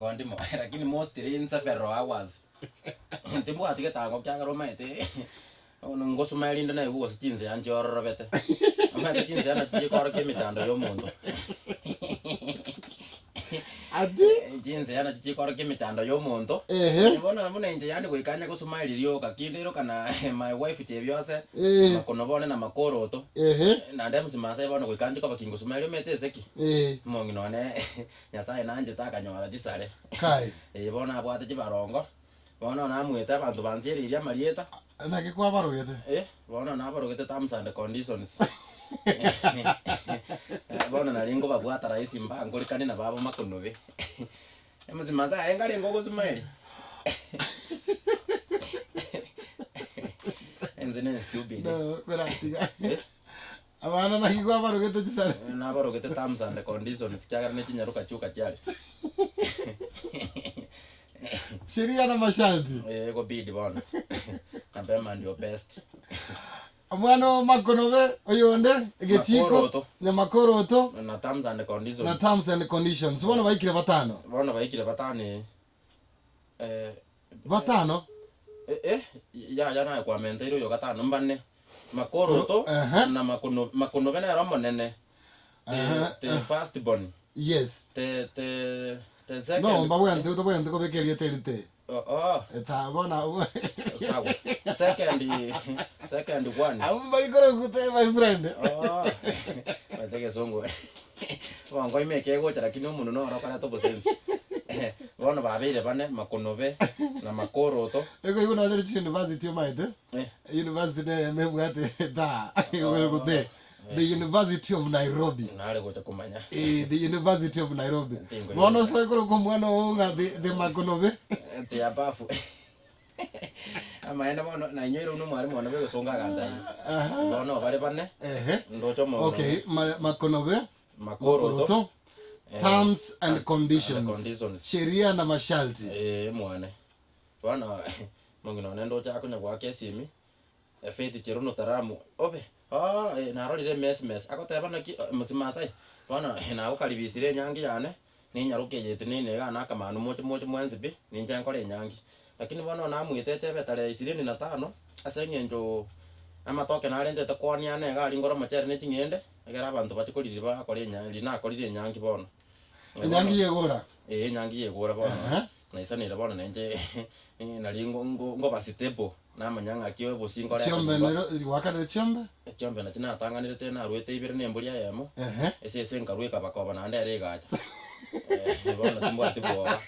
Ndimo lakini mostly in several hours timbwati getango kiagera omanyete bono ngosuma erinde naigwe gose chinsa nchiororobete, omanyete chinsa nachi chikorokia emechando ya omonto. Ati? Chinsa nachi chikorokia emechando ya omonto, Ehe. bono buna inche yaani goika onye gosuma eri rioka kinde irokana my wife chebiose, Eh. makono bone na makoroto, Ehe. naende msimasae bono goika nche koba kingosuma erio omanyete eseki, Eh. omong'ina one Nyasae nanchete akanyora chisare. Kai. Ee, bono abwate chibarongo, bono namwete abanto bansiereirie amarieta. Naki kwabarogete? Eh, bono nabarogete terms and conditions. Bono nari nkobabwata rahisi mbankorikani nabo abo makonobe. Emosima nse aye nkarenge ogosuma eri. Ense ne stupid. No, koratiga. Eh? Abana naki kwabarogete chisare? Nabarogete terms and conditions kiagera ne chinyaroka chioka chiare. Sheria na masharti. Eh, ekobidi bono. Mapema ndio best. Omwana o Makonobe oyonde egechiko Makoroto. Nyamakoroto Na terms and conditions. na terms and conditions. Bono baikire batano. Bono baikire batano eh. Eh, Batano. Eh, eh, yaya naye kwamenteire oyo gatano mbane. Makoroto Ehe. na makono makonobe nere omonene. The, Ehe, the eh. first born. Yes. The, the, the second. No, mbabwente tobwente kobeka erieta eri te. Oh, oh. Eta bono abwo. Sawa. Second, second one. Abwo mbari korokute my friend. Oh. Maete egesongo. Bono ime ekegocha lakini omonwe noro okoreta obosensi. Bono babeire bane makonobe na makoroto. Ekoigwa nonye ne chiuniversity omaete. Eh. University neyemo ebwate taa egokorokwa the the University of Nairobi. Nare gocha komanya. Eh, the University of Nairobi. Tingo Bono igo. osoe korokwa omwana oo ng'a the the Makonobe. Ti abafu. Amaene bono nainyoire buna omwalimu one bw'egesongo agantaina. Bono bare bane. Ehe. Ndoche omong'ina Okay, ma, Makonobe, Makoroto. Makoroto, Eh, terms and and conditions. conditions. Sheria na masharti. Eh, mwane. Bono omong'ina one ndoche akonya goaka esimi, Faith Cherono Taramu, obe, ooh eh narorire emesmes, agoteba naki mosimasai, bono nagokaribisire enyangi yane, ninyaroke eye eteneine igaa na akamanu moche moche mwensi pi, ninche nkore enyangi. Lakini bono namoete echebe tarehe ishirini na tano, ase eng'encho amatoke narentete koonia ane iga aria nkore omochere ne ching'ende, ekero abanto bachia koriria bakore enya riria nakorire enyangi bono. Enyangi yegora. Eeh enyangi yegora bono. Ehe. Naisanire bono nainche nari ngo- ngo- ngoba stable, namanya ng'aki obosie nkoreta Chiombe nyomba. nero gwakanire chiombe? Chiombe nachi natang'anerete naruete ibere na embori eyemo, Ehe. esese nkarua ekabakoba naende ere egacha. Bono timbwati bwoba.